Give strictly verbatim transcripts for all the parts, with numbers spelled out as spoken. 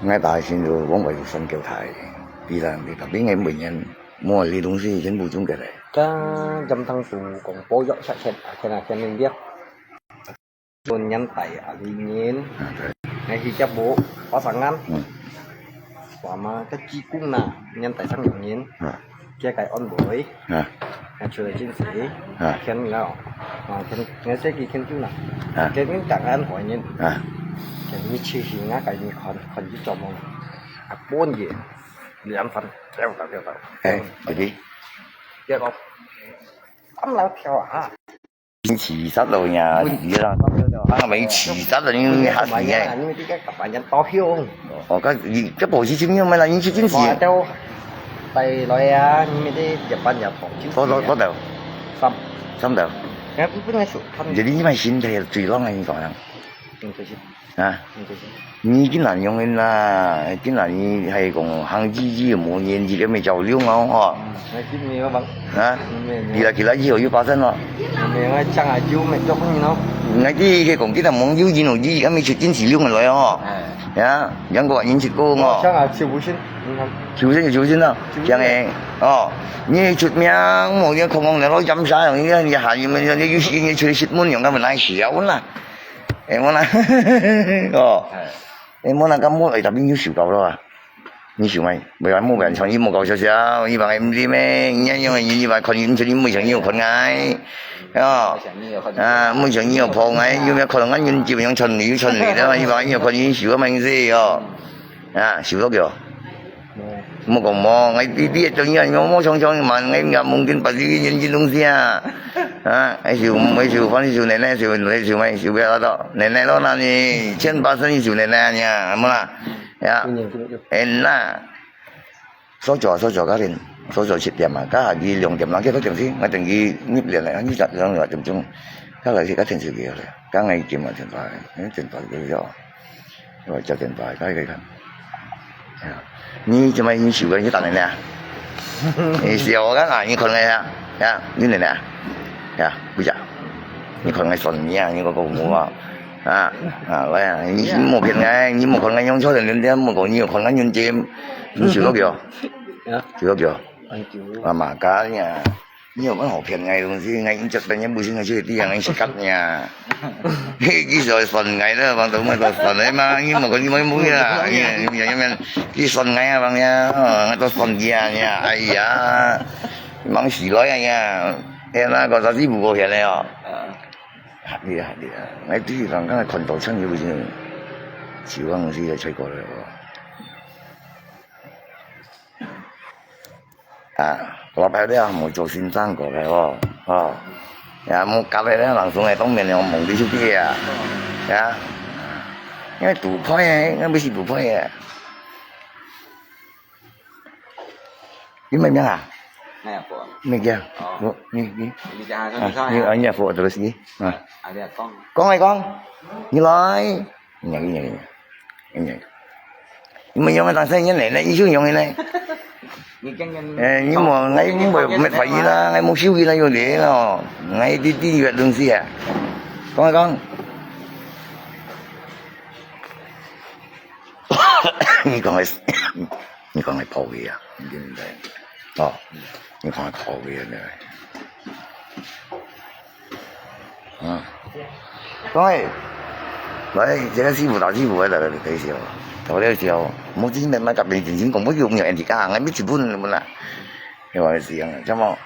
𠊎大先就往外就上交代，佢啦，你特別个每年，莫个東西全部總个嘞。該任堂主講保育出現，啊，現在，現在了。年代啊，裡面，啊，對。𠊎去接無，發生案。嗯。話嘛，該技工呐，年代上有人。啊。 佢个安慰，啊。啊，出來真實，啊。牽了，啊，牽，𠊎先去牽手啦，啊。牽緊講安慰人，啊。牽你去行啊，該你看，看你做夢，啊，半夜，兩三跳跳跳跳，哎，嗯。OK。結果，三樓跳啊， 自殺了呀，嗯。死了，啊，沒自殺了，因為他死了。因為這個白人刀凶。哦，該你，該不是怎樣嘛啦，你去進去。我都帶來啊，因為這一般也同。多少，多少？三。三的。哎，不，不能說，他們。你這裡面心態最亂啊，你講呀。嗯，對，對。 啊，你竟然用个啦，竟然你還講行幾句無年紀个沒交流哦，吼。嗯，那今年要忙。啊，沒有，沒有。你來，你來以後又發生了。沒有，我講啊，就沒做朋友咯。那第一個講，今天忙有人有意，還沒出進去用來哦。哎。呀，兩個人去過哦。像啊，就不信，你看。就不信，就不信了，就不信。這樣誒，哦，你出名，我跟你講講，你老監察，你看你還有沒有，你有些，你出去新聞，有沒有那些啊？ 哎，無啦，哦。哎。哎，無啦，該無，哎，tapi你收到了啊？你收無？無啊，無敢傳，你無搞笑笑，你把M D咩？你樣樣，你把看，你你無想你有看𠊎，哦。啊，無想你有碰𠊎，有沒有可能俺人就用傳你，傳你的嘛？你把你有看，你收到沒？哦。啊，收到个哦。 莫講莫，𠊎弟弟中意啊，莫莫常常嘛，𠊎也夢見把這個眼睛東西啊。啊，還是還是反正就奶奶就奶奶就買就不要了，奶奶咯，那你千八十一就奶奶呀，麼啦？呀，哎那，所做所做家庭，所做七點啊，該下佢兩點啦，幾多點先？𠊎等佢入嚟，你十兩兩點鐘，該來去該天就幾多了？剛剛一點嘛，電話，哎，電話就要。 我接電話，該該該。哎呀，你這擺你收个，你打奶奶啊？你笑我幹啥？你看𠊎呀，呀，你奶奶啊？呀，不假。你看𠊎算你啊，你个公公啊。啊，啊，來啊，你你莫騙𠊎，你莫看𠊎用錯人人家，莫講你有看𠊎用尖，你收到沒有？啊？收到沒有？很久。啊嘛，該呀。 你有麼好騙𠊎个東西？𠊎一隻等也不信𠊎就知，𠊎是假呀。你，你說算𠊎啦，反正𠊎都算了嘛，你莫講你莫莫啦，你你你你，你算𠊎啊，反正哦，𠊎都算你啊，你啊，哎呀，忙死來啊，你啊，哎，那個啥子不過騙的哦。啊。好的好的，𠊎第一趟剛才看到真有劲，希望是个吹過來哦。 啊，老板了，莫做先生个了哦，哦。呀，莫搞了，人送个当面了，蒙你手机啊，呀。因為不配个，應該不是不配个。你咩名啊？哎呀，不。咩名？哦。我，你，你。你讲啊，啊，你讲啊。你，啊，你也不，terus你，啊。啊，你也讲。讲来讲，你来。 你，你，你，你，你無用个，但是你奶奶，你就用个呢。你跟人，哎，你無，𠊎無，無懷疑啦，𠊎無收佢啦，有理咯。𠊎弟弟个東西啊，講一講。你講个，你講个破个啊，你真的，哦，你講个破个呢。 啊。講誒，來，這個師傅，大師傅，來，來，來，來，笑，大家笑，莫真正買甲面真正講，莫用用人家，𠊎乜一本本啦。你話是啊，怎麼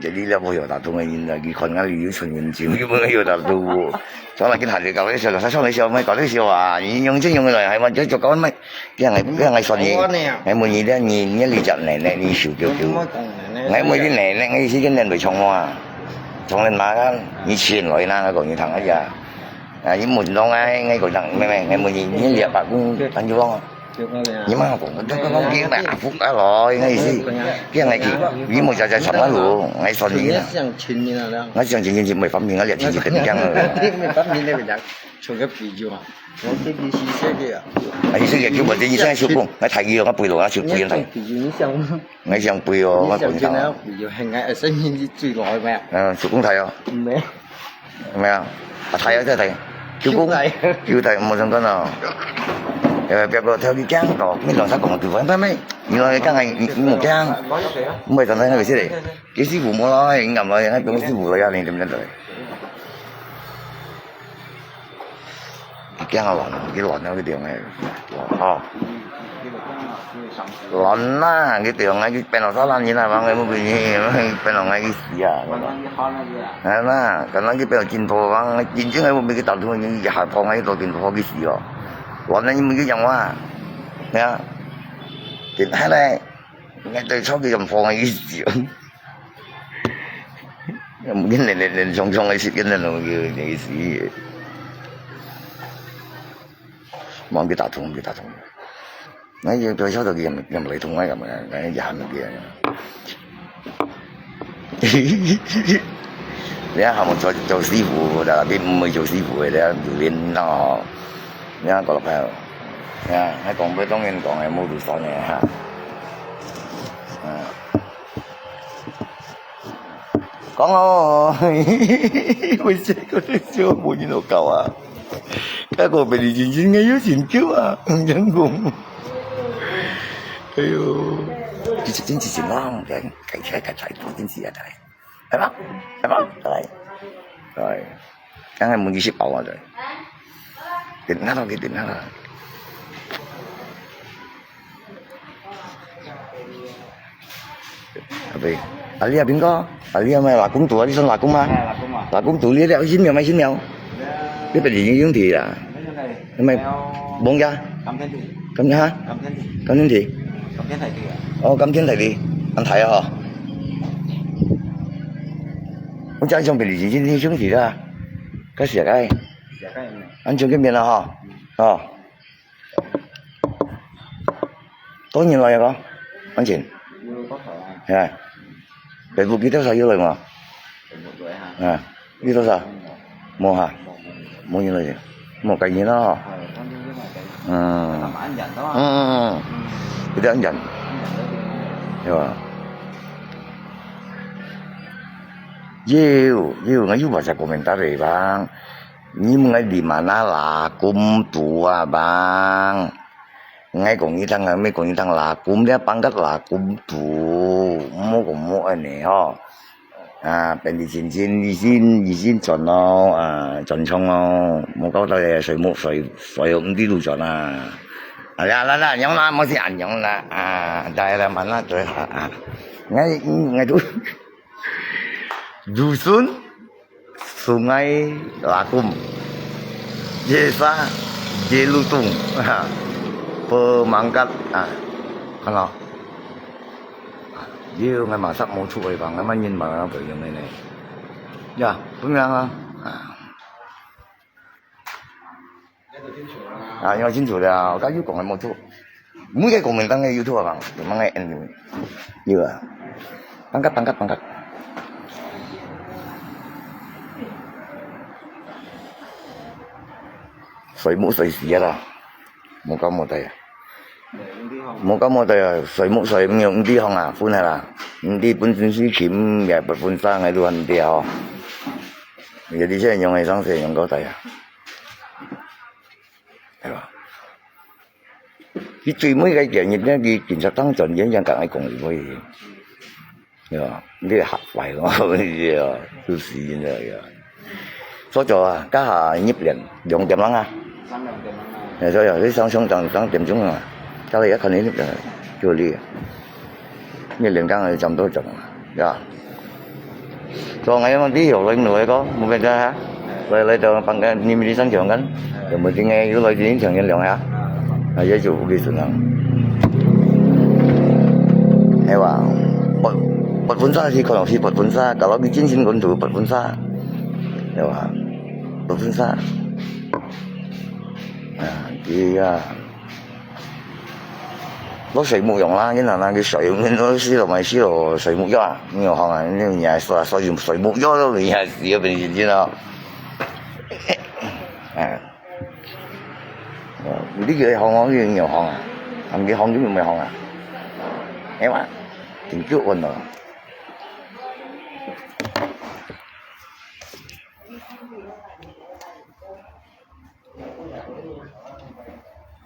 ？Jadi lah，無有打通个人啦，佢看𠊎有傳人情，佢本來有打通。所以佢下來搞个笑，他上來笑，買搞个笑啊，你用真用个來，還問這做搞咩？ 這樣𠊎，這樣𠊎算你，𠊎問你，這你，你這隻奶奶，你收幾久？𠊎問你奶奶，𠊎意思跟人來唱嘛，唱人嘛，你錢來啦，𠊎講你聽一下。啊，你問到𠊎，𠊎講聽，妹妹，𠊎問你，你這把公很久啊？你嘛講，這個講給買福啊咯，𠊎意思，這樣𠊎去，你莫在在唱啊咯，𠊎算你啦。𠊎想請你去，沒方便，𠊎這天去等你講了。沒方便，那個講，唱個比喻嘛。 我這個是這個啊。啊，你這個就問題，你現在收工，來抬佢哦，我背了，我收，背人抬。你想，你想，你想，𠊎想背哦，𠊎背人抬。你想，你想，你想，你最老咩？嗯，收工抬哦。沒有。沒有。啊，抬啊，再抬。收工。收抬。收抬，無相干哦。呃，別个頭佢驚到，你兩儕講對方，但係你兩個驚啊，你你無驚，毋會當當个事咧。佢師傅無來，你敢來，你講師傅來啊，你點點來？佢驚啊亂，佢亂啊，佢點个，哦。 亂啦，佢對外佢變到啥人啊，往外無變，變到外佢死啊。係啦，可能佢變到金土王，金正還無變佢打通，佢下放外到金土王佢死哦。亂啦，你問佢講話，呀，佢還來，外對草佢咁放外佢死哦。Mungkin連連連衝衝个時間都有佢死。望佢打通，佢打通。 那也不曉得佢有有來通啊，咁啊，那也還沒變。你看，還無做做師傅，但係毋會做師傅个，你看有練到，你看過了朋友，你看還講不當然講个，無就算个哈。嗯。 講哦，為這個就無人好搞啊。該個被你認真个有成就啊，人講。哎喲，你真是真啊，改改改改改，真是啊，來，來吧，來吧，來，來，剛才問你是包啊，來，點那了，給點那了。 Abi, ali abing ko, ali ama lakum tu, ali son lakum ma. Lakum ma. Lakum tu li dia isin miao mai isin miao. Dia pwede yung yung ti ya. Mai bong ya. Kam tian ti. Kam ha? Kam tian ti. Kam tian ti. Kam tian tai ti ya. Oh, kam tian tai ti. An tai ha. Ang tian song pwede isin yung ti da. Kasi ya kai. An song ke mian ha. Ha. 多年來个，安全。係啊，北部幾多少有來嘛？啊，幾多少？無哈，無人來，無概念啦哈。嗯，嗯嗯嗯，有點安全，係吧？有有，我有把隻komentar个吧。 你問𠊎di mana lakum tu啊，Bang？𠊎講你聽啊，毋係講你聽lakum，這pangkat lakum tu，莫講莫恁呢吼。啊，pwede isin，isin，isin轉咯，啊，轉場咯，莫搞到水木水水毋知路轉啊。啊，啦啦啦，恁樣啦，莫係恁樣啦，啊，大家慢慢對下啊。𠊎𠊎都，dusun。 Sungai Lakum, Desa Jelutung, ha, pemangkat, ha, kan lo. Yo, ngai masak mo chu oi bang, ngai man yin ma pe yong ne ne. Ya, pun yang ah. Ha. 啊，因為清楚了，我剛有講个無錯。每個國民黨个YouTube啊，有麼个恩，有啊。Pangkat，pangkat，pangkat。水木水死啊啦，無搞無帶啊。無搞無帶啊，水木水毋用，毋知行啊，分下啦。毋知本身是琴，也不分散个，都很掉吼。有啲先用个，上先用高帶啊。 係吧？佢最尾个建議呢，佢警察當專員，人家愛講一回，係吧？你嚇壞咯，你知啊，就死人了呀。所以啊，家下入殮兩點鐘啊，三兩點鐘啊。哎，所以啊，你想想當當點鐘啊，家下一看你入殮，就你。 你連講个差不多講啊，ya。So ngayon ang di, yung lain mo ko, mo beda ha. Lai lai daw pang ni milisan jong kan. Yung mo tingay yung lai din jong yan lang ha. Ay ay ju bukit sunang. Ewa. Pot pot punsa si kono si pot punsa. Kalau di Chin Chin kon tu pot punsa. Ewa. Pot punsa. Ah, iya. 落水木用啦，你拿那个水，你落水了买水了，水木药啊，你有行啊，你也是啊，所以水木药了，你也是要本身啊。哎，你个行啊，你有行啊，他们个行就没行啊，哎嘛，挺够稳了。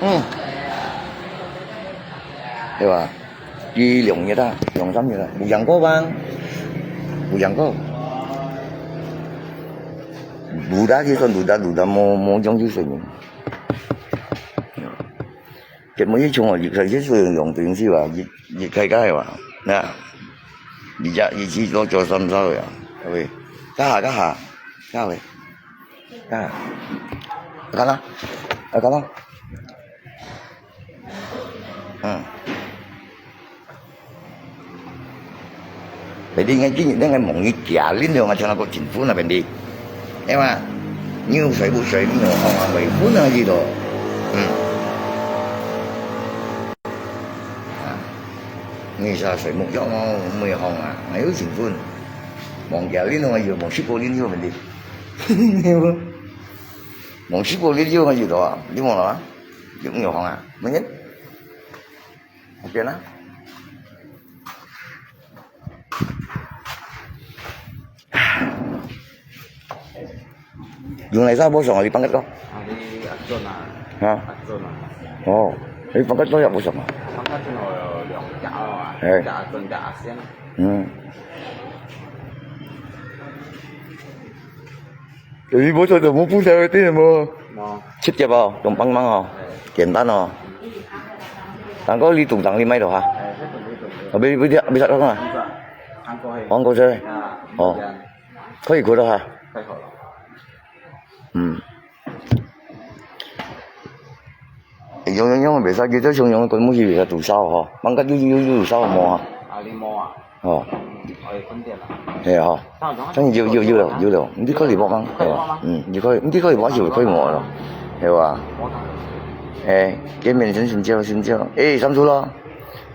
嗯，對吧？佢兩日啊，兩三日啊，無贏過吧？無贏過。無打就算，無打，無打，無，無將就算了。 結尾一種哦，一開始係用東西吧，一，一開始吧，那，一隻，一隻都做三隻个啊，喂，加下，加下，加喂，加下，看啦，啊，看啦，嗯。 Jadi ngai kini ngai mong ni kia lin lo ngai chana ko chính phủ那邊的，對吧？你有水不水，你有風啊，沒風啊，這都，嗯。啊，你啥水木要哦，沒風啊，還有chính phủ，mong kia lin lo ngai有，mong十個lin有問題，對不？mong十個lin有ngai有的啊，你忘了啊？有沒有風啊？沒有。 OK啦。用來啥無爽啊？你放个多？啊，你阿俊啊。啊？阿俊啊。哦，你放个多也無爽啊？放个俊哦，兩隻啊，哎。一隻阿俊，一隻阿星。嗯。 你無做就無補償个，對無？無。直接哦，用幫忙哦，哎。簡單哦。但過你肚腸你買到哈？哎，這種，這種，這種。啊，不，不，不，不，不，啊。韓國的。韓國的。哦。哦。這樣。可以過的哈。太好了。嗯。 用用用，袂使，佢做像用个，根本就袂使堵燒吼。放个有有有有燒毛啊。啊，你毛啊？哦。嗯，哦，有分辨了。係啊，吼。但有有有有了有了，你可以摸吗？係吧？嗯，你可以你可以摸就可以摸了，係吧？摸它。哎，見面先先叫先叫，哎，上车咯。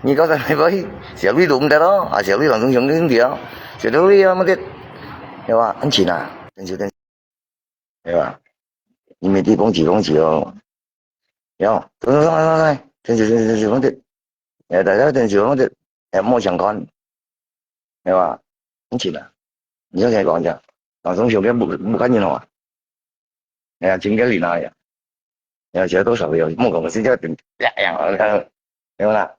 你剛才那个小绿都唔得咯，啊，小绿当中雄兄弟啊，小绿啊，没得，係吧？很紧啊，等久等久。 對吧？你每天講起講起哦，然後，走走走走走，天氣天氣天氣放的，哎，大家天氣放的，哎，莫想看，對吧？你去了，你要先講一下，老总兄弟不不干净了啊，哎呀，今天你那呀，哎呀，现在多少个有，莫讲现在等，呀呀，对吧啦？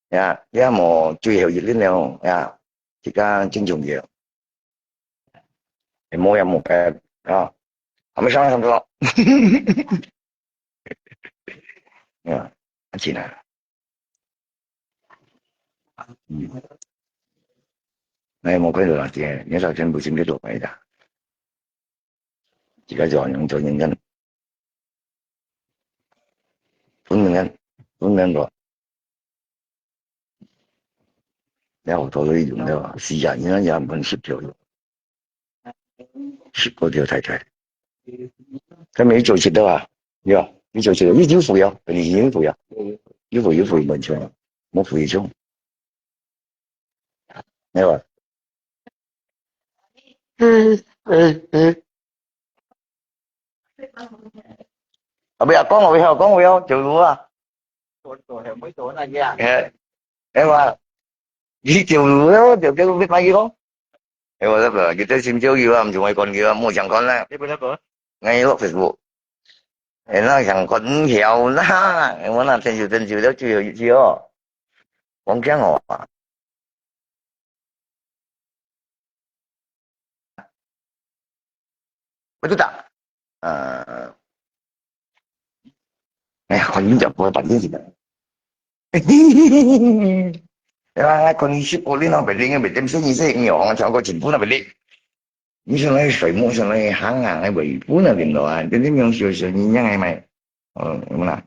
呀，也莫最后一轮了，呀，这个真重要。 哎，摸也摸，哎，啊，还没上来，上不到。啊，起来了。嗯。那也没看到了，姐，你早全部先给做白的。这个叫人做人家，本人，本人做。 了，我做了一种了，是呀，人家也问十条，十个条太太。他没九十的啊，有，你九十的，你有付呀，你有付呀，有付有付门钱，没付一种，没有啊？嗯嗯嗯。 啊，不要讲了，不要讲了，走路啊。做做系每做那样。哎，哎嘛，你走路了，就叫你买一个。哎，我那个，你在新交友啊，唔就买关系啊，莫想看啦。你不那个？哎，落Facebook。哎，那想看唔晓啦，哎，我那天就真就了，最后一次哦。王江哦。 我就打，呃，哎呀，看你就不会板定起来。哎呀，看你是过年了，别人别人生意是没有，我讲过全部那别人。你说那水木，说那行啊，那尾部那边的啊，这里面有些人一样的嘛，嗯，有没有啦？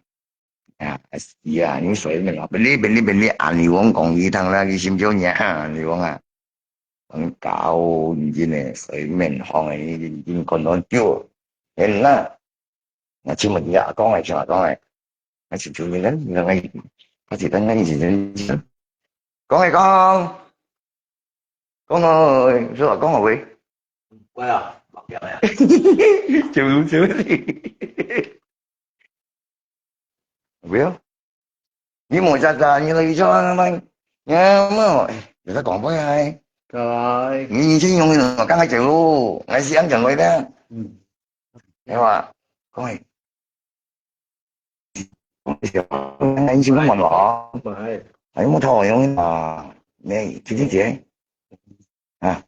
啊，是啊，你所以那个，别哩别哩别哩，啊，你讲讲一趟啦，你心焦你啊，你讲啊，讲搞你真的，所以面红的，你已经讲到久，天呐，那请问你啊，讲来听啊，讲来，那请求你人，你人，他是等你是人，讲来讲。 讲啊，是吧？讲啊喂。喂啊，目鏡啊。走路走路。不要。你莫喳喳，你來做麼？你莫，有在講話啊？你以前用的，剛才走路，還是恁樣來的。嗯。係嘛？講誒。 你先問我啊。哎，我頭用啊，你姐姐姐啊，